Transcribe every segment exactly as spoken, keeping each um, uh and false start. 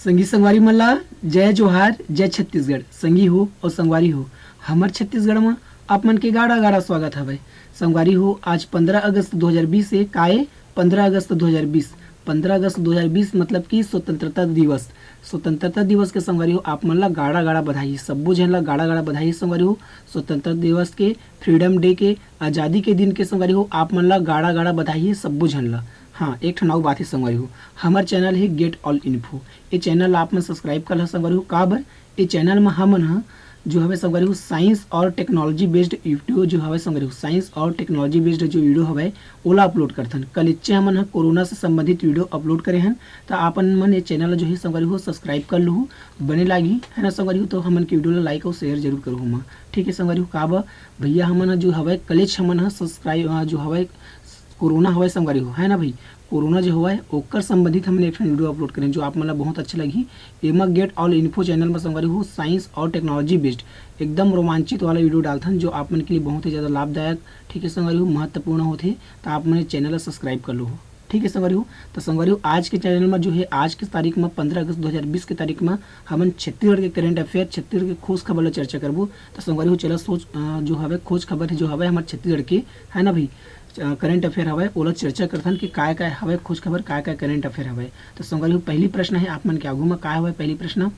संगी संगवारी मन ला जय जोहार, जय छत्तीसगढ़। संगी हो और संगवारी हो, हमर छत्तीसगढ़ म आप मन के गाड़ा गाड़ा स्वागत हवय। संगवारी हो, आज पंद्रह अगस्त दो हज़ार बीस हे। काय? पंद्रह अगस्त दो हज़ार बीस। पंद्रह अगस्त दो हज़ार बीस मतलब कि स्वतंत्रता दिवस। स्वतंत्रता दिवस के संगवारी हो, आप मन ला गाड़ा गाड़ा बधाई, सब्बो झन ला गाड़ा गाड़ा बधाई संगवारी हो। स्वतंत्रता दिवस के, फ्रीडम डे के, आज़ादी के दिन के संगवारी हो, आप मन ला गाड़ा गाड़ा बधाई हे सब्बो झन ला। हाँ, एक ठन अउ बात हे संगवारी हो, हमर चैनल हे गेट ऑल इन्फो। ये चैनल ला आप मन सब्सक्राइब कर ला संगवारी हो। काबर? ये चैनल म हमन ह जो हवे संगवारी हो, साइंस और टेक्नोलॉजी बेस्ड वीडियो जो हवे संगवारी हो, साइंस और टेक्नोलॉजी बेस्ड जो वीडियो हवे, ओला अपलोड करथन। कलेच्चे हमन ह कोरोना से संबंधित वीडियो अपलोड करे हन, त आप मन ये चैनल ला जो हे संगवारी हो, सब्सक्राइब कर लूहू, बने लागही, है ना संगवारी हो। तो हमन के वीडियो ला लाइक और शेयर जरूर करहू मा, ठीक है संगवारी हो। काबर भैया, हमन ह जो हवे कलेच हमन ह सब्सक्राइब, अ, जो हवे कोरोना हवय संगवारी हो, है ना भाई, कोरोना जो हवय ओकर संबंधित हमन एक ठन वीडियो अपलोड करेन जो आप मन ला बहुत अच्छा लगही। एमा गेट ऑल इन्फो चैनल म संगवारी हो, साइंस और टेक्नोलॉजी बेस्ड एकदम रोमांचित वाला वीडियो डालथन जो आप मन के लिए बहुत ही ज़्यादा लाभदायक, ठीक है संगवारी हो, महत्वपूर्ण होथे। त आप मन चैनल ला सब्सक्राइब कर लो हो, ठीक है संगवारी हो। त संगवारी हो, आज के चैनल म जो है, आज के तारीख म पंद्रह अगस्त दो हज़ार बीस के तारीख म हमन छत्तीसगढ़ के करंट अफेयर, छत्तीसगढ़ के खोज खबर ला चर्चा करबो। त संगवारी हो, चला सोच, अ, जो हवे खोज खबर जो हवे हमर छत्तीसगढ़ के, है ना भाई, करंट अफेयर हवय, ओला चर्चा करथन कि काय काय हवय खोज खबर, काय काय करंट अफेयर हवय। तो संगवारी हो, पहली प्रश्न है आप मन के आगू में, काय हवय पहली प्रश्न?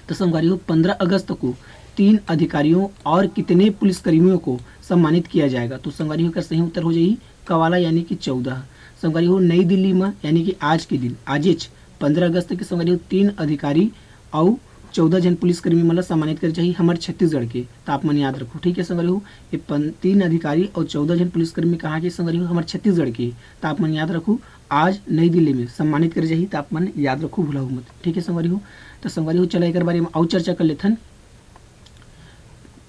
तो संगवारी हो, पंद्रह अगस्त को तीन अधिकारियों और कितने पुलिसकर्मियों को सम्मानित किया जाएगा? तो संगवारी हो, एकर सही उत्तर हो जाही कवाला, यानी कि चौदह। संगवारी हो, नई दिल्ली में, यानी कि आज के दिन, आजेच पंद्रह अगस्त के संगवारी हो, तीन अधिकारी अउ चौदह झन पुलिसकर्मी मन ला सम्मानित करे जाही हमर छत्तीसगढ़ के। त आप मन याद रखो, ठीक है संगवारी हो, ये पन-, तीन अधिकारी अउ चौदह झन पुलिसकर्मी कहाँ के संगवारी हो? हमर छत्तीसगढ़ के। त आप मन याद रखो, आज नई दिल्ली में सम्मानित करे जाही। त आप मन याद रखो, भुलाहू मत, ठीक है संगवारी हो। त संगवारी हो, चला एकर बारे में अउ चर्चा कर लेथन।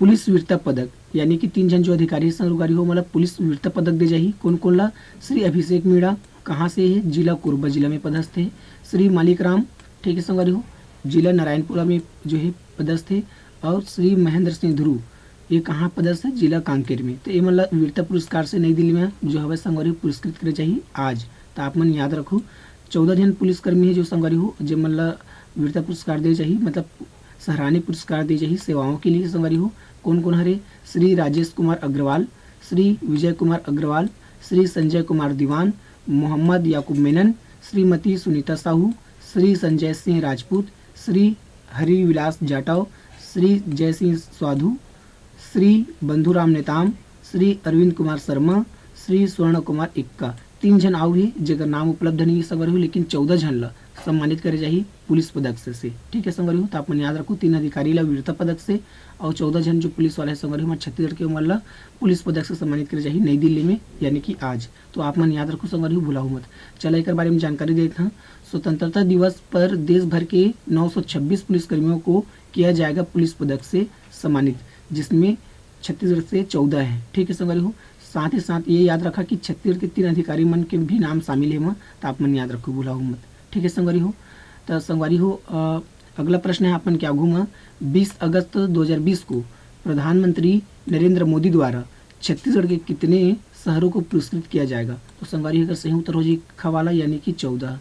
पुलिस वीरता पदक, यानी कि तीन झन जो अधिकारी हे संगवारी हो, ओमन ला पुलिस वीरता पदक दे जाही। कोन कोन ला? श्री अभिषेक मीणा, कहाँ से हे? जिला कोरबा जिला में पदस्थ हे। श्री मालिक राम, ठीक है संगवारी हो, जिला नारायणपुरा में जो है पदस्थ हे। और श्री महेंद्र सिंह ध्रुव, ये कहाँ पदस्थ हे? जिला कांकेर में। तो ये मन ला वीरता पुरस्कार से नई दिल्ली में जो हवय संगवारी हो, पुरस्कृत करे जाही आज। तो आप मन याद रखो, चौदह झन पुलिसकर्मी हे जो संगवारी हो, जे मन ला वीरता पुरस्कार दे जाही, मतलब सराहनीय पुरस्कार दे जाही सेवाओं के लिए संगवारी हो। कोन कोन हरे? श्री राजेश कुमार अग्रवाल, श्री विजय कुमार अग्रवाल, श्री संजय कुमार दीवान, मोहम्मद याकूब मेनन, श्रीमती सुनीता साहू, श्री संजय सिंह राजपूत, श्री हरिविलास जाटव, श्री जय सिंह साधु, श्री बंधुराम नेताम, श्री अरविंद कुमार शर्मा, श्री स्वर्ण कुमार इक्का। तीन झन आऊ हे, जेकर नाम उपलब्ध नहीं हे संगवारी हो, लेकिन चौदह झन ला सम्मानित करे जाही पुलिस पदक से, से। ठीक है संगवारी हो, तो आप मन याद रखो, तीन अधिकारी ला वीरता पदक से और चौदह झन जो पुलिस वाला हे संगवारी हो, हमर छत्तीसगढ़ के, ओमन ला पुलिस पदक से सम्मानित करे जाही नई दिल्ली में, यानी कि आज। तो आप मन याद रखो संगवारी हो, भुलाहू मत। चला एकर बारे में जानकारी देत हन। स्वतंत्रता दिवस पर देश भर के नौ सौ छब्बीस पुलिसकर्मियों को किया जाएगा पुलिस पदक से सम्मानित, जिसमें छत्तीसगढ़ से चौदह हैं। ठीक है संगवारी हो, साथ ही साथ ये याद रखा कि छत्तीसगढ़ के तीन अधिकारी मन के भी नाम शामिल हे एमा, तो आप मन याद रखो, भुलाहू मत। ठीक है संगवारी हो, तो संगवारी हो, अ, अगला प्रश्न है आप मन के आगू में, बीस अगस्त दो हज़ार बीस को प्रधानमंत्री नरेंद्र मोदी द्वारा छत्तीसगढ़ के कितने शहरों को पुरस्कृत किया जाएगा? तो संगवारी हो, एकर सही उत्तर हो जाही ख वाला, यानी कि चौदह।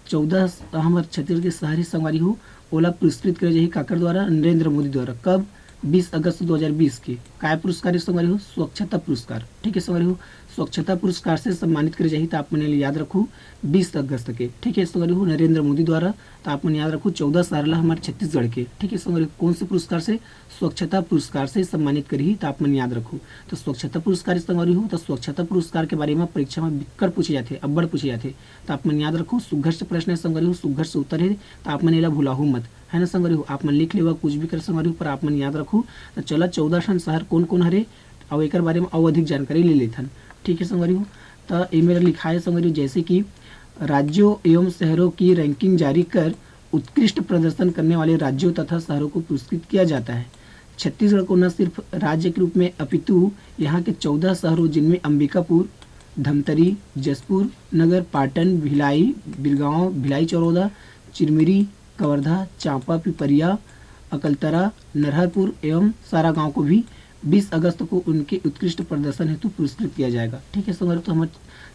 चौदह हमर छत्तीसगढ़ के शहर हे संगवारी हो, ओला पुरस्कृत करे जाही काकर द्वारा? नरेंद्र मोदी द्वारा। कब? बीस अगस्त दो हज़ार बीस के। काय पुरस्कार हे संगवारी हो? स्वच्छता पुरस्कार। ठीक है संगवारी हो, स्वच्छता पुरस्कार से सम्मानित करे जाही, तो आप मन एला याद रखू, बीस अगस्त के। ठीक है संगवारी हो, नरेंद्र मोदी द्वारा, तो आप मन याद रखू, चौदह शहर ला हमर छत्तीसगढ़ के। ठीक है संगवारी हो, कौन से पुरस्कार से? स्वच्छता पुरस्कार से सम्मानित करही, तो आप मन याद रखू। तो स्वच्छता पुरस्कार संगवारी हो, तो स्वच्छता पुरस्कार के बारे में परीक्षा में बिक्कट पूछे जाथे, अब्बड़ पूछे जाथे। तो आप मन याद रखू, सुघर से प्रश्न हे संगवारी हो, सुघर से उत्तर हे, तो आप मन एला भुलाहू मत, है ना संगवारी हो। आप मन लिख लेवा कुछ भी कर संगवारी हो, पर आप मन याद रखू। तो चला, चौदह ठन शहर कौन कौन हरे, अउ एकर बारे में अउ अधिक जानकारी ले लेथन। ठीक है संगवारी हो, तो ए मेरा लिखाए संगवारी हो, जैसे कि राज्यों एवं शहरों की रैंकिंग जारी कर उत्कृष्ट प्रदर्शन करने वाले राज्यों तथा शहरों को पुरस्कृत किया जाता है। छत्तीसगढ़ को न सिर्फ राज्य के रूप में, अपितु यहाँ के चौदह शहरों, जिनमें अंबिकापुर, धमतरी, जसपुर नगर, पाटन, भिलाई, बिरगांव, भिलाई चौरौदा, चिरमिरी, कवर्धा, चांपा, पिपरिया, अकलतरा, नरहरपुर एवं सारागांव को भी बीस अगस्त को उनके उत्कृष्ट प्रदर्शन हेतु पुरस्कृत किया जाएगा। ठीक है संगवारी, तो हमर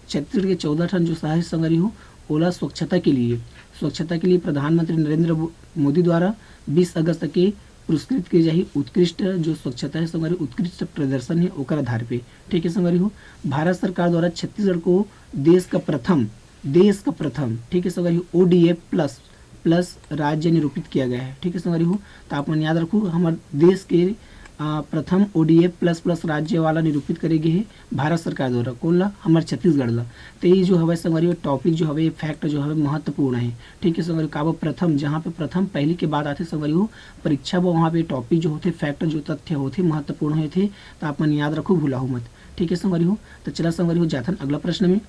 छत्तीसगढ़ के चौदह ठन जो शहर संगवारी हो, ओला स्वच्छता के लिए, स्वच्छता के लिए प्रधानमंत्री नरेंद्र मो-, मोदी द्वारा बीस अगस्त के पुरस्कृत किए जाही उत्कृष्ट जो स्वच्छता है संगवारी, उत्कृष्ट प्रदर्शन है ओकर आधार पे। ठीक है संगवारी हो, भारत सरकार द्वारा छत्तीसगढ़ को देश का प्रथम, देश का प्रथम, ठीक है संगवारी हो, ओडीएफ प्लस प्लस राज्य निरूपित किया गया है। ठीक है संगवारी हो, तो आप मन याद रखू, हमर देश के आ, प्रथम ओडीएफ प्लस प्लस राज्य वाला निरूपित करे गे हे भारत सरकार द्वारा। कोन ला? हमर छत्तीसगढ़ ला। तो ये जो हवय संगवारी हो, टॉपिक जो हवय, ये फैक्ट जो हवय, महत्वपूर्ण है। ठीक है संगवारी हो, काबर प्रथम, जहाँ पे प्रथम पहली के बात आथे संगवारी हो, परीक्षा बर वहाँ पे टॉपिक जो होथे, फैक्ट जो तथ्य होथे, महत्वपूर्ण होथे, तो आप मन याद रखू, भुलाहू मत। ठीक है संगवारी हो, तो चला संगवारी हो, जाथन अगला प्रश्न में।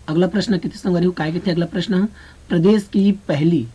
अगला प्रश्न किथे संगवारी हो, काय किथे अगला प्रश्न ह, प्रदेश की पहली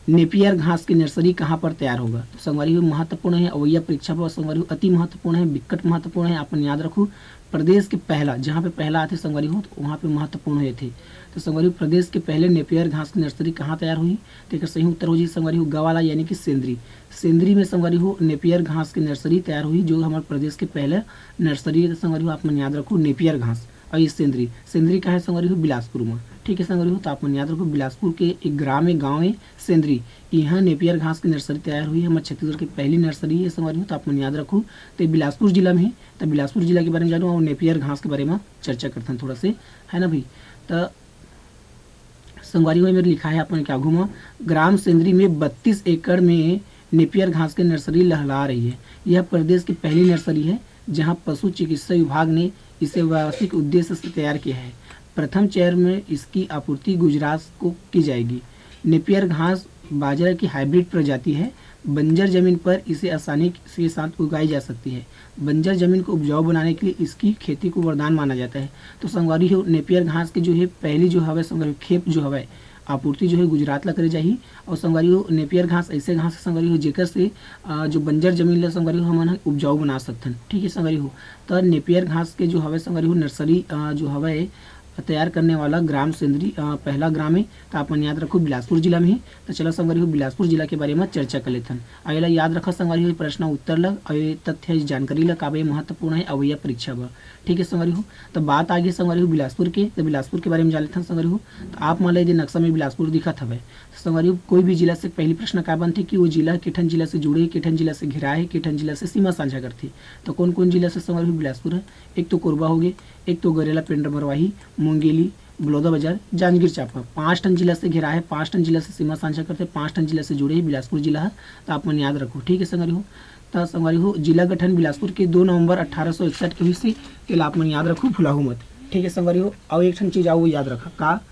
नेपियर घास की नर्सरी कहाँ पर तैयार होगा? तो संगवारी हो, महत्वपूर्ण है, अवैया परीक्षा पर संगवारी हो, अति महत्वपूर्ण है, बिकट महत्वपूर्ण है, आप मन याद रखू। प्रदेश के पहला, जहाँ पे पहला आथे संगवारी हो, तो वहाँ पे महत्वपूर्ण होथे। तो संगवारी हो, प्रदेश के पहले नेपियर घास की नर्सरी कहाँ तैयार होही? तो एकर सही उत्तर हो जाही संगवारी हो, गवाला यानी कि सेंदरी। सेंदरी में संगवारी हो, नेपियर घास की नर्सरी तैयार होही, जो हमर प्रदेश के पहला नर्सरी है। तो संगवारी हो, आप मन याद रखू, नेपियर घास। और ये सेंदरी, सेंदरी कहाँ है संगवारी हो? बिलासपुर में। ठीक है संगवारी हो, तो आप मन याद रखू, बिलासपुर के एक ग्राम है, गाँव है सेंदरी, यहाँ नेपियर घास की नर्सरी तैयार होही, हमर छत्तीसगढ़ की पहली नर्सरी है संगवारी हो, तो आप मन याद रखू। तो ये बिलासपुर जिला में है, तो बिलासपुर जिला के बारे में जानू और नेपियर घास के बारे में चर्चा करथन थोड़ा से, है ना भाई? तो संगवारी हो, मेरे लिखा है आप मन के आगू में, ग्राम सेंदरी में बत्तीस एकड़ में नेपियर घास की नर्सरी लहला रही है। यह प्रदेश की पहली नर्सरी है, जहां पशु चिकित्सा विभाग ने इसे व्यावसायिक उद्देश्य से तैयार किया है। प्रथम चरण में इसकी आपूर्ति गुजरात को की जाएगी। नेपियर घास बाजरा की हाइब्रिड प्रजाति है। बंजर जमीन पर इसे आसानी के साथ उगाई जा सकती है। बंजर जमीन को उपजाऊ बनाने के लिए इसकी खेती को वरदान माना जाता है। तो संगवारी हो, नेपियर घास की जो है पहली जो हवय संगवारी हो, खेप जो हवय, आपूर्ति जो है गुजरात ला करे जाही। और संगवारी हो, नेपियर घास ऐसे घास है संगवारी हो, जेकर से, अ, जो बंजर जमीन ला संगवारी हो, हमन ह उपजाऊ बना सकथन। ठीक है संगवारी हो, तो नेपियर घास के जो हवय संगवारी हो, नर्सरी, अ, जो हवय तैयार करने वाला ग्राम सेंदरी, अ, पहला ग्राम है, तो आप मन याद रखो बिलासपुर जिला में है। तो चलो संगवारी हो, बिलासपुर जिला के बारे में चर्चा कर लेथन। और एला याद रखा संगवारी हो, प्रश्न उत्तर ला और ये तथ्य, जानकारी ला, काबर ये महत्वपूर्ण है अवैया परीक्षा बर। ठीक है संगवारी हो, तो बात आगे संगवारी हो बिलासपुर के, तो बिलासपुर के बारे में जान लेथन संगवारी हो। तो आप मन ला यदि नक्शा में बिलासपुर दिखत हवय, तो संगवारी हो, कोई भी जिला से पहली प्रश्न का बनथे कि वो जिला किठन जिला से जुड़े, किठन जिला से घिरा है, किठन जिला से सीमा साझा करथे। तो कौन कौन जिला से संगवारी हो बिलासपुर है? एक तो कोरबा हो गए, एक तो गरेला पेंड्रा मरवाही, मुंगेली, बलौदा बाजार, जांजगीर चांपा, पाँच ठन जिला से घिरा है, पाँच ठन जिला से सीमा साझा करथे, पाँच ठन जिला से जुड़े है बिलासपुर जिला है। तो आप मन याद रखो, ठीक है संगवारी हो। तो संगवारी हो, जिला गठन बिलासपुर के दो नवंबर अठारह सौ इकसठ के हुई से, तेला आप मन याद रखो, भुलाहू मत। ठीक है संगवारी हो, और एक ठन चीज आओ याद रखा का,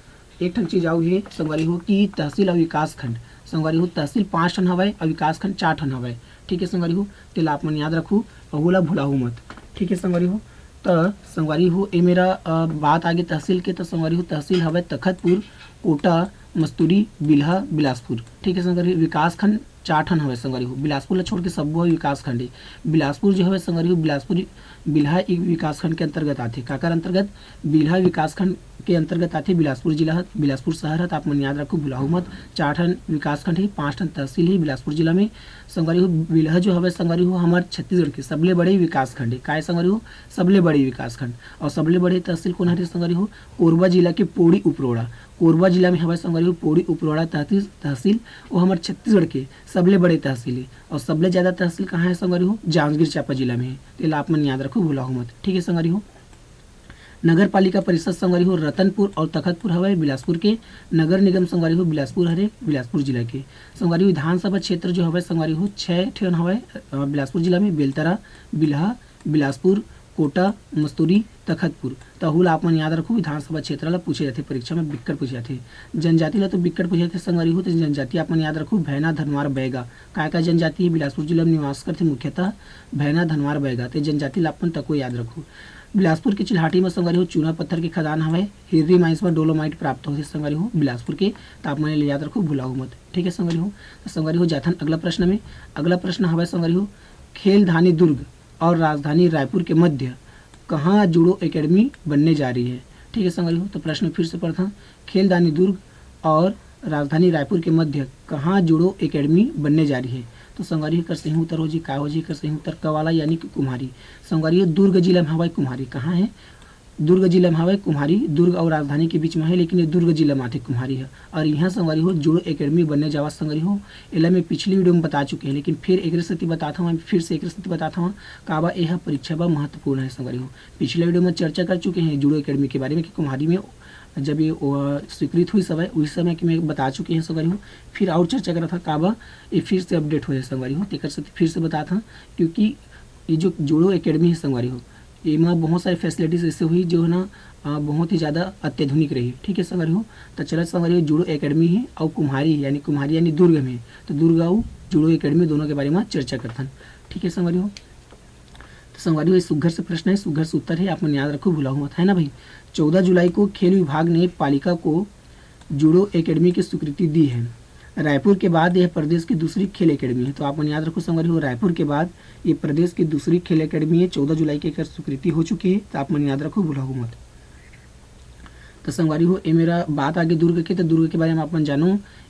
एक ठन चीज आऊ हे संगवारी हो कि तहसील अउ विकास खंड, संगवारी हो, तहसील पाँच ठन हवय अउ विकास खंड चार ठन हवय। ठीक है संगवारी हो, तेला आप मन याद रखू अउ ओला भुलाहू मत। ठीक है संगवारी हो, त संगवारी हो, ए मेरा, अ, बात आगे तहसील के, त संगवारी हो, तहसील हवय तखतपुर, कोटा, मस्तूरी, बिल्हा, बिलासपुर। ठीक है संगवारी हो, विकास खंड चार ठन हवय संगवारी हो, बिलासपुर ला छोड़ के सब्बो हवय विकास खंड। बिलासपुर जो हवय संगवारी हो, बिलासपुर बिल्हा एक विकास खंड के अंतर्गत आथे। काकर अंतर्गत? बिल्हा विकास खंड के अंतर्गत आथे बिलासपुर जिला ह, बिलासपुर शहर ह, त आप मन याद रखो, भुलाहू मत। चार ठन विकास खंड हे, पाँच ठन तहसील हे बिलासपुर जिला में। संगवारी हो, बिल्हा जो हवय संगवारी हो, हमर छत्तीसगढ़ के सबले बड़े विकास खंड हे। काय संगवारी हो? सबले बड़े विकास खंड। और सबले बड़े तहसील कोन हरे संगवारी हो? कोरबा जिला के पोड़ी उपरोड़ा। कोरबा जिला में हवय संगवारी हो, पोड़ी उपरोड़ा तहसील, तहसील, वो हमर छत्तीसगढ़ के सबले बड़े तहसील हे। और सबले ज्यादा तहसील कहाँ है संगवारी हो? जांजगीर चांपा जिला में है। तो एला आप मन याद रखो, भुलाहू मत। ठीक है संगवारी हो, नगर पालिका परिषद संगवारी हो, रतनपुर और तखतपुर हवय बिलासपुर के। नगर निगम संगवारी हो, बिलासपुर हरे, बिलासपुर जिला के। संगवारी हो, विधानसभा क्षेत्र जो हवय संगवारी हो, छः ठन हवय, अ, बिलासपुर जिला में, बेलतरा, बिल्हा, बिलासपुर, कोटा, मस्तूरी, तखतपुर। त ओहू ला आप मन याद रखू, विधानसभा क्षेत्र ला पूछे जाथे, परीक्षा में बिक्कट पूछे जाथे। जनजाति ला तो बिक्कट पूछे जाथे संगवारी हो, तो जनजाति आप मन याद रखू, भैना, धनवार, बैगा। काय काय जनजाति हे बिलासपुर जिला में निवास करथे मुख्यतः? भैना, धनवार, बैगा। ते जनजाति ला अपन तको याद रखू। बिलासपुर के चिल्हाटी में संगवारी हो, चूना पत्थर के खदान हवय, हिर्री माइंस में डोलोमाइट प्राप्त होथे संगवारी हो बिलासपुर के। त आप मन एला याद रखू, भुलाहू मत। ठीक है संगवारी हो, तो संगवारी हो, जाथन अगला प्रश्न में। अगला प्रश्न हवय संगवारी हो, खेलधानी दुर्ग और राजधानी रायपुर के मध्य कहाँ जूडो एकेडमी बनने जा रही है? ठीक है संगवारी हो, तो प्रश्न फिर से पढ़थन, खेलधानी दुर्ग और राजधानी रायपुर के मध्य कहाँ जूडो एकेडमी बनने जा रही है? तो संगवारी हो, एकर सही उत्तर हो जी, का हो जी एकर सही उत्तर? कवाला यानी कि कुम्हारी। संगवारी हो, दुर्ग जिला में हवय कुम्हारी। कहाँ है? दुर्ग जिला में हवय कुम्हारी, दुर्ग अउ राजधानी के बीच में हे, लेकिन ये दुर्ग जिला में आथे कुम्हारी ह। और यहाँ संगवारी हो जूडो एकेडमी बनने जावत संगवारी हो, एला मैं पिछली वीडियो में बता चुके हैं, लेकिन फिर एकरे सेती बतात हवं, फिर से एकरे सेती बतात हवं, काबर एह परीक्षा बर महत्वपूर्ण है संगवारी हो। पिछले वीडियो में चर्चा कर चुके हैं जूडो एकेडमी के बारे में कि कुम्हारी में जब ये, अ, स्वीकृत हुई सभा, उस समय कि मैं बता चुके हैं संगवारी हो, फिर और चर्चा करा था काबर ये फिर से अपडेट हुए हैं संगवारी हो, तेकर सेती फिर से बतात हवं, क्योंकि ये जो जूडो एकेडमी है संगवारी हो, एमा बहुत सारे फैसिलिटीज ऐसे हुई जो है ना, अ, बहुत ही ज़्यादा अत्याधुनिक रही। ठीक है संगवारी हो, तो चलत संगवारी हो जूडो एकेडमी है और कुम्हारी है, यानी कुम्हारी यानी दुर्ग में, तो दुर्ग और जूडो एकेडमी दोनों के बारे में चर्चा करथन। ठीक है संगवारी हो, तो संगवारी हो, ये सुघर से प्रश्न है, सुघर से उत्तर है, आप मन याद रखो, भुलाहू मत, है ना भाई। चौदह जुलाई को खेल विभाग ने पालिका को जूडो एकेडमी की स्वीकृति दी है। रायपुर के बाद यह प्रदेश की दूसरी खेल एकेडमी है, तो आप मन याद रखो संगवारी हो, रायपुर के बाद ये प्रदेश की दूसरी खेल एकेडमी है। चौदह जुलाई के एकर स्वीकृति हो चुकी है, तो आप मन याद रखो, भुलाहू मत। तो संगवारी हो, ये मेरा बात आगे दुर्ग के, तो दुर्ग के बारे में आप मन जानो,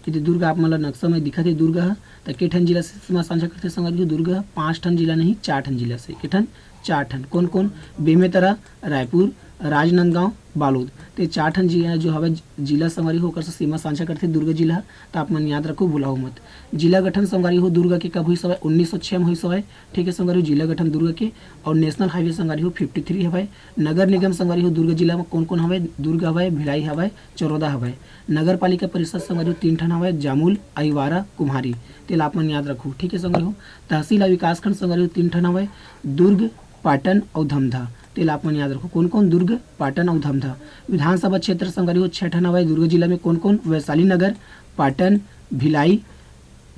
ये तो दुर्ग आप मन ला नक्शा में दिखत है दुर्ग ह, तो के ठन जिला से सीमा साझा करथे संगवारी हो? दुर्ग ह पाँच ठन जिला नहीं, चार ठन जिला से। के ठन? चार ठन। कौन कौन? बेमेतरा, रायपुर, राजनांदगांव, बालोद। तो ये चार ठन जिला जो हवे जिला संगवारी हो, ओकर से सीमा साझा करथे दुर्ग जिला ह, तो आप मन याद रखो, भुलाओ मत। जिला गठन संगवारी हो दुर्ग के कब हुई सवय? उन्नीस सौ छः में हुई सवय। ठीक है संगवारी हो, जिला गठन दुर्ग के। और नेशनल हाईवे संगवारी हो फिफ्टी थ्री हवय। नगर निगम संगवारी हो दुर्ग जिला में कौन कौन हवय? दुर्ग हवय, भिलाई हवय, चरोदा हवय। नगर पालिका परिषद संगवारी हो तीन ठन हवय, जामुल, अहिवारा, कुम्हारी। तेला आप मन याद रखो। ठीक है संगवारी हो, तहसील अउ विकासखंड संगवारी हो तीन ठन हवय, दुर्ग, पाटन अउ धमधा। तेला आप मन याद रखो, कौन कौन? दुर्ग, पाटन अउ धमधा। विधानसभा क्षेत्र संगवारी हो छः ठन हवय दुर्ग जिला में। कौन कौन? वैशाली नगर, पाटन, भिलाई,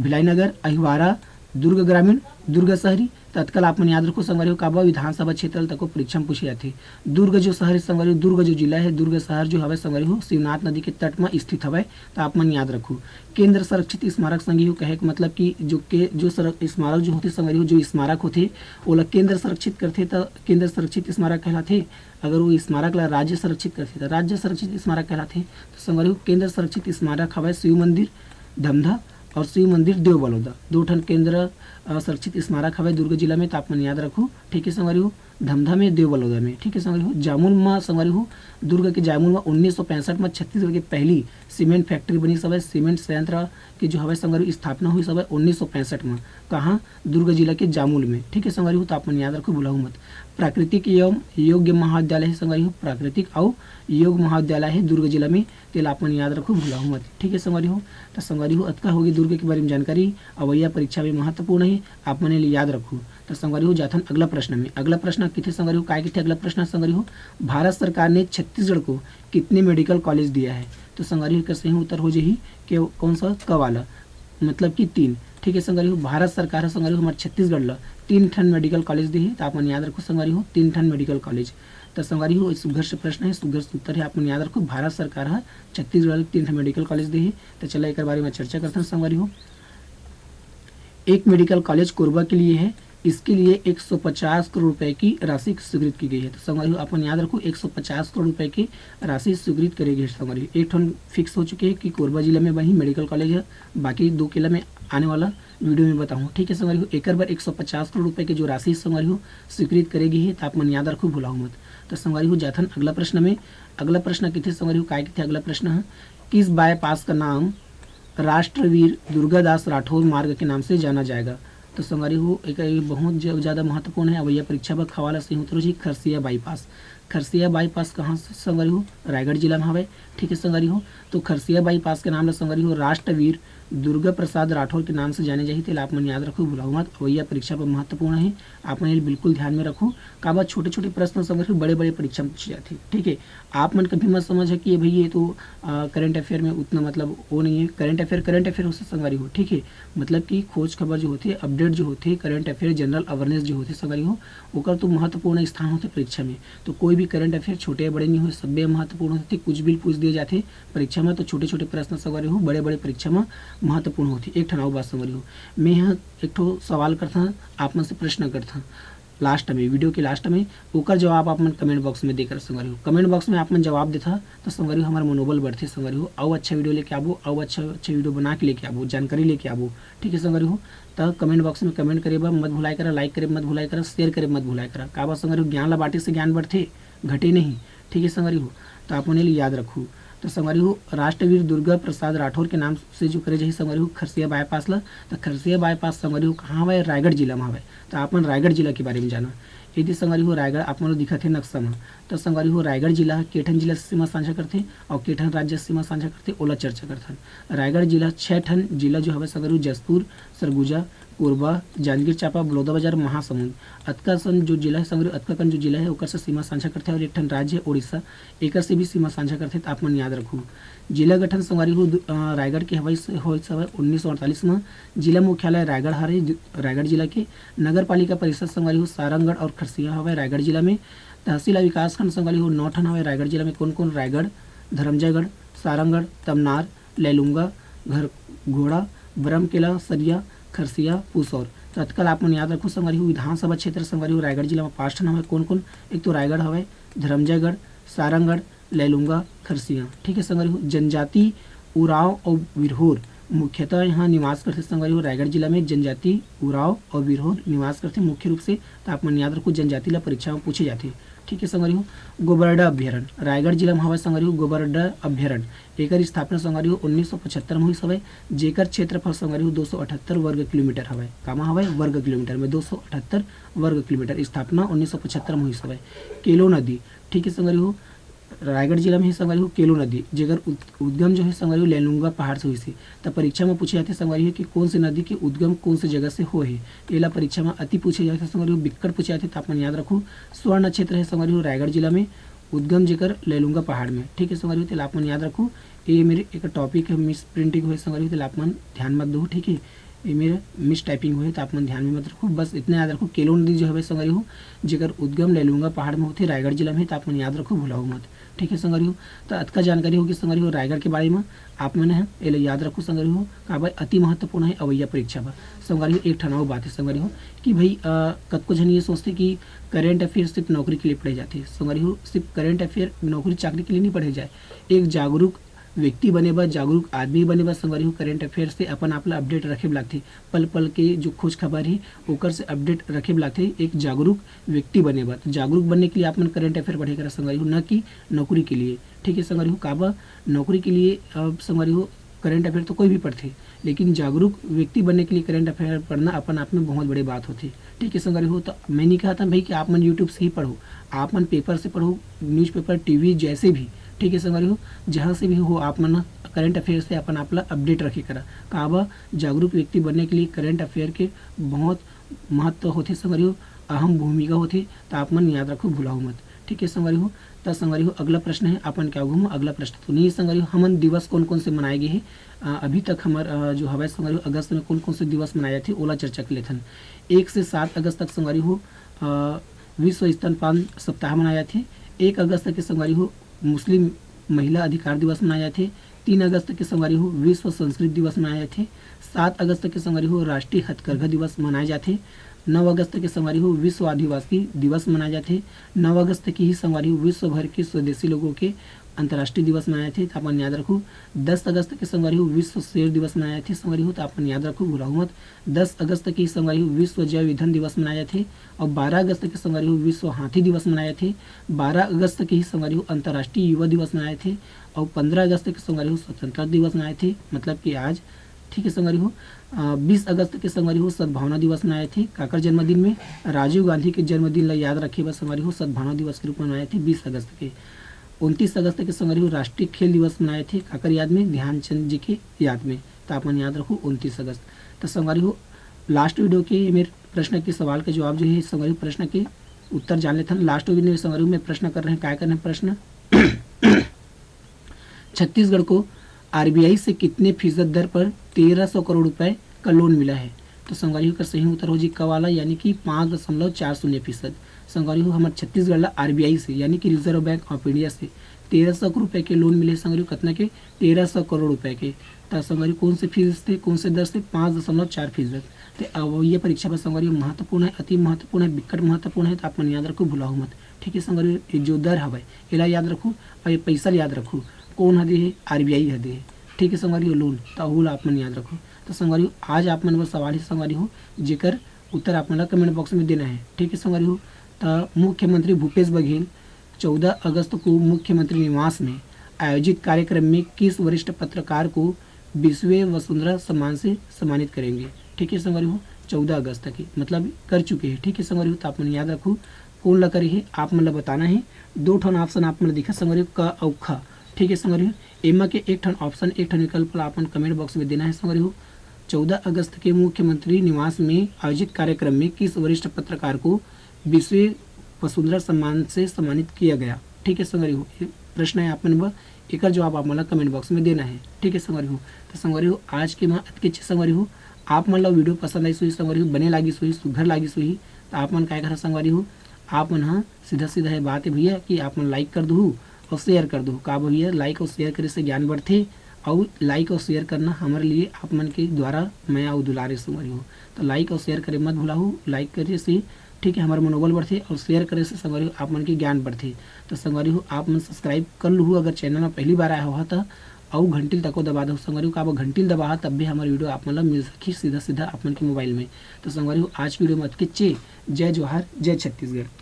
भिलाई नगर, अहिवारा, दुर्ग ग्रामीण, दुर्ग शहरी। तो अतका ला आप मन याद रखो संगवारी हो, काबर विधानसभा क्षेत्र तक को परीक्षा में पूछे जाथे। दुर्ग जो शहर है संगवारी हो, दुर्ग जो जिला है, दुर्ग शहर जो हवय संगवारी हो, शिवनाथ नदी के तट में स्थित हवय, तो आप मन याद रखो। केंद्र संरक्षित स्मारक संगवारी हो कहे के मतलब कि जो के, जो सर-, स्मारक जो होथे संगवारी हो, जो स्मारक होथे, ओला केंद्र संरक्षित करथे, तो केंद्र संरक्षित स्मारक कहलाथे। अगर वो स्मारक ला राज्य संरक्षित करथे, तो राज्य संरक्षित स्मारक कहलाथे। तो संगवारी हो, केंद्र संरक्षित स्मारक हवय शिव मंदिर धमधा और शिव मंदिर देव बलौदा, दो ठन केंद्र, अ, संरक्षित स्मारक हवय दुर्ग जिला में, तो आप मन याद रखो। ठीक है संगवारी हो, धमधा में, देव बलौदा में। ठीक है संगवारी हो, जामुल में संगवारी हो, दुर्ग के जामुल में उन्नीस सौ पैंसठ में छत्तीसगढ़ के पहली सीमेंट फैक्ट्री बनी सवय, सीमेंट संयंत्र के जो हवय संगवारी हो स्थापना हुई सवय उन्नीस सौ पैंसठ में। कहाँ? दुर्ग जिला के जामुल में। ठीक है संगवारी हो, तो आप मन याद रखो, भुलाहू मत। प्राकृतिक एवं योग महाविद्यालय है संगवारी हो, प्राकृतिक अउ योग महाविद्यालय है दुर्ग जिला में, तेला आप मन याद रखो, भुलाहू मत। ठीक है संगवारी हो, तो संगवारी हो, अतका होगे दुर्ग के बारे में जानकारी, अवइया परीक्षा में महत्वपूर्ण है, आप मन एला याद रखो। तो संगवारी हो, जाथन अगला प्रश्न में। अगला प्रश्न किथे संगवारी हो, काय किथे अगला प्रश्न संगवारी हो? भारत सरकार ने छत्तीसगढ़ को कितने मेडिकल कॉलेज दिया है? तो संगवारी हो, एकर सही उत्तर हो जाही कि कौन सा, क वाला, मतलब कि तीन। ठीक है संगवारी हो, भारत सरकार ह संगवारी हो हमारे छत्तीसगढ़ ला तीन ठन मेडिकल कॉलेज दे हे, तो आप मन याद रखो संगवारी हो, तीन ठन मेडिकल कॉलेज। तो संगवारी हो, सुघर से प्रश्न है, सुघर से उत्तर है, आप मन याद रखो, भारत सरकार ह छत्तीसगढ़ ला तीन ठन मेडिकल कॉलेज दे हे। तो चला एकर बारे में चर्चा करथन संगवारी हो। एक मेडिकल कॉलेज कोरबा के लिए है, इसके लिए एक सौ पचास करोड़ रुपए की राशि स्वीकृत की गई है। तो संगवारी हो, आप मन याद रखो, एक सौ पचास करोड़ रुपए की राशि स्वीकृत करे गई है संगवारी हो। एक ठन फिक्स हो चुके हैं कि कोरबा जिला में वही मेडिकल कॉलेज है, बाकी दो के ला मैं आने वाला वीडियो में बताऊँ। ठीक है संगवारी हो, एकर बर एक सौ पचास करोड़ रुपए के जो राशि संगवारी हो स्वीकृत करे गई है, तो आप मन याद रखो, भुलाओ मत। तो संगवारी हो, जाथन अगला प्रश्न में। अगला प्रश्न किथे संगवारी हो, काय किथे अगला प्रश्न है, किस बाईपास का नाम राष्ट्रवीर दुर्गादास राठौर मार्ग के नाम से जाना जाएगा? तो संगवारी हो, एक ये बहुत ज-, ज़्यादा महत्वपूर्ण है, अवइया परीक्षा बर ख वाला सही उत्तर हो जाही खरसिया बाईपास। खरसिया बाईपास कहाँ से संगवारी हो? रायगढ़ जिला में हवय। ठीक है संगवारी हो, तो खरसिया बाईपास के नाम ला संगवारी हो राष्ट्रवीर दुर्गा प्रसाद राठौर के नाम से जाने जाही, तेला आप मन याद रखो, भुलाओ मत, अवइया परीक्षा बर महत्वपूर्ण है, आप मन एला बिल्कुल ध्यान में रखो। काबर छोटे-छोटे प्रश्न संगवारी हो बड़े-बड़े परीक्षा में पूछे जाथे। ठीक है, आप मन कभी मत समझ कि ये भाई ये तो, अ, करंट अफेयर में उतना मतलब वो नहीं है, करंट अफेयर करंट अफेयर हो से संगवारी हो। ठीक है, मतलब कि खोज खबर जो होथे, अपडेट जो होथे, करंट अफेयर, जनरल अवेयरनेस जो होथे संगवारी हो, ओकर तो महत्वपूर्ण स्थान होथे परीक्षा में। तो कोई भी करंट अफेयर छोटे या बड़े नहीं होय, सब्बे महत्वपूर्ण होथे। कुछ भी पूछ दिए जाथे परीक्षा में, तो छोटे-छोटे प्रश्न संगवारी हो बड़े-बड़े परीक्षा में महत्वपूर्ण होथे। एक ठन अउ बात संगवारी हो, मैं ह एक ठो सवाल करथन आप मन से, प्रश्न करथन लास्ट में, वीडियो के लास्ट में, ओकर जवाब आप मन कमेंट बॉक्स में देकर संगवारी हो, कमेंट बॉक्स में आप मन जवाब देथा तो संगवारी हो हमार मनोबल बढ़थे संगवारी हो, अउ अच्छा वीडियो लेके आबो, अउ अच्छा अच्छा वीडियो बना के लेके आबो, जानकारी लेके आबो। ठीक है संगवारी हो, त कमेंट बॉक्स में कमेंट करे बर मत भुलाए करा, लाइक करे मत भुलाए करा, शेयर करे मत भुलाए करा। काबर संगवारी हो, ज्ञान ला बांटे से ज्ञान बढ़थे, घटे नहीं। ठीक है संगवारी हो, तो आप मन एला याद रखू। तो संगवारी हो, राष्ट्रवीर दुर्गा प्रसाद राठौर के नाम से जो करे जाही संगवारी हो खरसिया बाईपास ला, तो खरसिया बाईपास संगवारी हो कहाँ हवय? रायगढ़ जिला में हवय। तो आप मन रायगढ़ जिला के बारे में जाना। यदि संगवारी हो रायगढ़ आप मन ल दिखत हे नक्शा में, तो संगवारी हो रायगढ़ जिला ह के ठन जिला से सीमा साझा करथे और के ठन राज्य से सीमा साझा करथे, ओला चर्चा करथन। रायगढ़ जिला छः ठन जिला जो हवय संगवारी हो जशपुर, सरगुजा, कोरबा, जांजगीर चांपा, बलौदाबाजार, महासमुंद, अतका सन जो जिला है संगवारी हो, अतका कन जो जिला है ओकर से सीमा साझा करथे और एक ठन राज्य है उड़ीसा, एकर से भी सीमा साझा करथे, त आप मन याद रखू। जिला गठन संगवारी हो दु-, अ, रायगढ़ के हवय से, होय से हवय उन्नीस सौ अड़तालीस में। जिला मुख्यालय रायगढ़ हरे, जि-, रायगढ़ जिला के। नगर पालिका परिषद संगवारी हो सारंगढ़ और खरसिया हवय रायगढ़ जिला में। तहसील और विकास खंड संगवारी हो नौ ठन हवय रायगढ़ जिला में। कौन कौन? रायगढ़, धरमजयगढ़, सारंगढ़, तमनार, लैलूंगा, घरघोड़ा, बरमकेला, सरिया, खरसिया, पुसौर। तो अतका ल आप मन याद रखू संगवारी हो। विधानसभा क्षेत्र संगवारी हो रायगढ़ जिला में पाँच ठन हवय। कौन कौन? एक तो रायगढ़ हवय, धरमजयगढ़, सारंगढ़, लैलूंगा, खरसिया। ठीक है संगवारी हो, जनजाति उरांव और विरहोर मुख्यतः यहाँ निवास करथे संगवारी हो। रायगढ़ जिला में जनजाति उरांव और विरहोर निवास करथे मुख्य रूप से। तो आप मन याद रखू, जनजाति ला परीक्षा में पूछे जाथे। ठीक है संगवारी हो, गोबरडा अभ्यारण्य रायगढ़ जिला में हवय संगवारी हो। गोबरडा अभ्यारण्य एकर स्थापना संगवारी हो उन्नीस सौ पचहत्तर में होइस हवय, जेकर क्षेत्रफल संगवारी हो दो सौ अठहत्तर वर्ग किलोमीटर हवय। कामा हवय? वर्ग किलोमीटर में। दो सौ अठहत्तर वर्ग किलोमीटर। स्थापना उन्नीस सौ पचहत्तर में होइस हवय। केलो नदी, ठीक है संगवारी हो, रायगढ़ जिला में ही संगवारी हो केलो नदी, जेकर उद-, उद्गम जो है संगवारी हो लैलूंगा पहाड़ से होइस हे। त परीक्षा में पूछे जाथे संगवारी हो कि कौन से नदी के उद्गम कौन से जगह से होए हे। एला परीक्षा में अति पूछे जाथे संगवारी हो, बिक्कट पूछे जाथे, त आप मन याद रखू। स्वर्ण क्षेत्र है संगवारी हो रायगढ़ जिला में, उद्गम जेकर लैलूंगा पहाड़ में। ठीक है संगवारी हो, तेला आप मन याद रखू। ये मेरे एक टॉपिक है, मिस प्रिंटिंग हुए संगवारी हो, तेला आप मन ध्यान मत दो। ठीक है, ये मेरे मिस टाइपिंग हुए, तो आप मन ध्यान में मत रखू। बस इतना याद रखू, केलो नदी जो हवे संगवारी हो, जेकर उद्गम लैलूंगा पहाड़ में होथे, रायगढ़ जिला में, तो आप मन याद रखू, भुलाओ मत। ठीक है संगवारी हो, तो अतका जानकारी होगी संगवारी हो रायगढ़ के बारे में। आप मन ह एला याद रखू संगवारी हो, काबर अति महत्वपूर्ण है अवैया परीक्षा बर। संगवारी हो, एक ठन अउ बात है संगवारी हो कि भाई, अ, कतको झन ये सोचथे कि करंट अफेयर सिर्फ नौकरी के लिए पढ़े जाथे। संगवारी हो, सिर्फ करंट अफेयर नौकरी चाकरी के लिए नहीं पढ़े जाए। एक जागरूक व्यक्ति बने बर, जागरूक आदमी बने बर संगवारी हो, करंट अफेयर से अपन आप ला अपडेट रखे बर लागथे। पल पल के जो खोज खबर हे, ओकर से अपडेट रखे बर लागथे एक जागरूक व्यक्ति बने बर। तो जागरूक बनने के लिए आप मन करंट अफेयर पढ़े करा संगवारी हो, न कि नौकरी के लिए। ठीक है संगवारी हो, काबर नौकरी के लिए, अ, संगवारी हो, करंट अफेयर तो कोई भी पढ़थे, लेकिन जागरूक व्यक्ति बनने के लिए करंट अफेयर पढ़ना अपन आप में बहुत बड़ी बात होथे। ठीक है संगवारी हो, तो मैं नहीं कहता भाई कि आप मन YouTube से ही पढ़ो, आप मन पेपर से पढ़ो, न्यूज़पेपर, टीवी, जैसे भी। ठीक है संगवारी हो, जहाँ से भी हो, आप मन करंट अफेयर से अपन आप ला अपडेट रखे करा। काबर जागरूक व्यक्ति बनने के लिए करंट अफेयर के बहुत महत्व होथे संगवारी हो, अहम भूमिका होथे, तो आप मन याद रखो, भुलाओ मत। ठीक है संगवारी हो, त संगवारी हो, अगला प्रश्न है, अपन क्या घूमो, अगला प्रश्न तो नहीं है संगवारी हो, हमन दिवस कौन कौन से मनाए गए हैं? अ, अभी तक हमर, अ, जो हवय संगवारी हो, अगस्त में कौन कौन से दिवस मनाए जाथे, ओला चर्चा कर लेथन। एक से सात अगस्त तक संगवारी हो, अ, विश्व स्तनपान सप्ताह मनाए जाथे। एक अगस्त के संगवारी हो, मुस्लिम महिला अधिकार दिवस मनाए जाथे। तीन अगस्त के संगवारी हो, विश्व संस्कृत दिवस मनाए जाथे। सात अगस्त के संगवारी हो, राष्ट्रीय हथकरघा दिवस मनाए जाथे। नौ अगस्त के संगवारी हो, विश्व आदिवासी दिवस मनाए जाथे। नौ अगस्त के ही संगवारी हो, विश्व भर के स्वदेशी लोगों के अंतर्राष्ट्रीय दिवस मनाए जाथे, त अपन याद रखू। दस अगस्त के संगवारी हो, विश्व शेर दिवस मनाए जाथे संगवारी हो, त अपन याद रखू, भुलाहू मत। दस अगस्त के ही संगवारी हो, विश्व जैव ईंधन दिवस मनाए जाथे। और बारह अगस्त के संगवारी हो, विश्व हाथी दिवस मनाए जाथे। बारह अगस्त के ही संगवारी हो, अंतर्राष्ट्रीय युवा दिवस मनाए जाथे। और पंद्रह अगस्त के संगवारी हो, स्वतंत्रता दिवस मनाए जाथे, मतलब कि आज। ठीक है संगवारी हो, अ, बीस अगस्त के संगवारी हो, सद्भावना दिवस मनाए जाथे। काकर जन्मदिन में? राजीव गांधी के जन्मदिन ला याद रखे बर संगवारी हो, सद्भावना दिवस के रूप में मनाए जाथे बीस अगस्त के। उनतीस अगस्त के संगवारी हो, राष्ट्रीय खेल दिवस मनाए जाथे। काकर याद में? ध्यानचंद जी के याद में। त आप मन याद रखू, उनतीस अगस्त। त संगवारी हो, लास्ट वीडियो के मेरे प्रश्न के सवाल के जवाब जो है, संगवारी हो, प्रश्न के उत्तर जान लेथन। लास्ट वीडियो में संगवारी हो, मैं प्रश्न कर रहे हैं, काय कर रहे हैं प्रश्न? छत्तीसगढ़ को आरबीआई से कितने फीसद दर पर तेरह सौ करोड़ रुपए का लोन मिला है? तो संगवारी हो, एकर सही उत्तर हो जी, क वाला, यानी कि पाँच दशमलव चार शून्य फीसद। संगवारी हो, हमर छत्तीसगढ़ ला आरबीआई से, यानी कि रिजर्व बैंक ऑफ इंडिया से तेरह सौ रुपए के लोन मिले संगवारी हो। कतना के? तेरह सौ करोड़ रुपए के। त संगवारी हो, कौन से फीस थे, कौन से दर से? पाँच दशमलव चार फीसद। ते अब ये परीक्षा बर संगवारी हो महत्वपूर्ण है, अति महत्वपूर्ण है, बिकट महत्वपूर्ण है, त आप मन याद रखो, भुलाहू मत। ठीक है संगवारी हो, ये जो दर हवय, एला याद रखू, और ये पैसा ला याद रखू, कौन ह दे हे? आरबीआई ह दे हे। ठीक है संगवारी हो, लोन, त ओला आप मन याद रखो। त संगवारी हो, आज आप मन बर सवाल है संगवारी हो, जेकर उत्तर आप मन ला कमेंट बॉक्स में देना है। ठीक है संगवारी हो, त मुख्यमंत्री भूपेश बघेल चौदह अगस्त को मुख्यमंत्री निवास में आयोजित कार्यक्रम में किस वरिष्ठ पत्रकार को बीसवें वसुंधरा सम्मान से सम्मानित करेंगे? ठीक है संगवारी हो, चौदह अगस्त के मतलब कर चुके हैं। ठीक है संगवारी हो, तो आप मन याद रखो कौन ला करे हे, आप मन ला बताना है। दो ठन ऑप्शन आप मन ला दिखत संगवारी हो, क अउ ख। ठीक है संगवारी हो, एमा के एक ठन ऑप्शन, एक ठन विकल्प ला आप मन कमेंट बॉक्स में देना है संगवारी हो। चौदह अगस्त के मुख्यमंत्री निवास में आयोजित कार्यक्रम में किस वरिष्ठ पत्रकार को बीसवें वसुंधरा सम्मान से सम्मानित किया गया? ठीक है संगवारी हो, ये प्रश्न है आप मन बर, एकर जवाब आप मन ला कमेंट बॉक्स में देना है। ठीक है संगवारी हो, तो संगवारी हो, आज के मैं अतकेच संगवारी हो, आप मन ला वीडियो पसंद आइस होही संगवारी हो, बने लागिस होही, सुघर लागिस होही, तो आप मन काय करहा संगवारी हो, आप मन हा सीधा सीधा ये बात है भैया कि आप मन लाइक कर दुहू और शेयर कर दुहू। का भैया, लाइक और शेयर करे से ज्ञान बढ़थे, और लाइक और शेयर करना हमारे लिए आप मन के द्वारा मया अउ दुलार है संगवारी हो। तो लाइक और शेयर करे मत भुलाहू, लाइक करे से, ठीक है, हमारा मनोबल बढ़थे और शेयर करे से संगवारी हो आप मन के ज्ञान बढ़थे। तो संगवारी हो, आप मन सब्सक्राइब कर लुहू अगर चैनल में पहली बार आए हो तो, अउ घंटी ल तको दबा दो संगवारी हो, काबर घंटी ल दबाहा तब भी हमारे वीडियो आप मन ला मिल सकही सीधा सीधा आप मन के मोबाइल में। तो संगवारी हो, आज की वीडियो में अतकेच। जय जोहार, जय छत्तीसगढ़।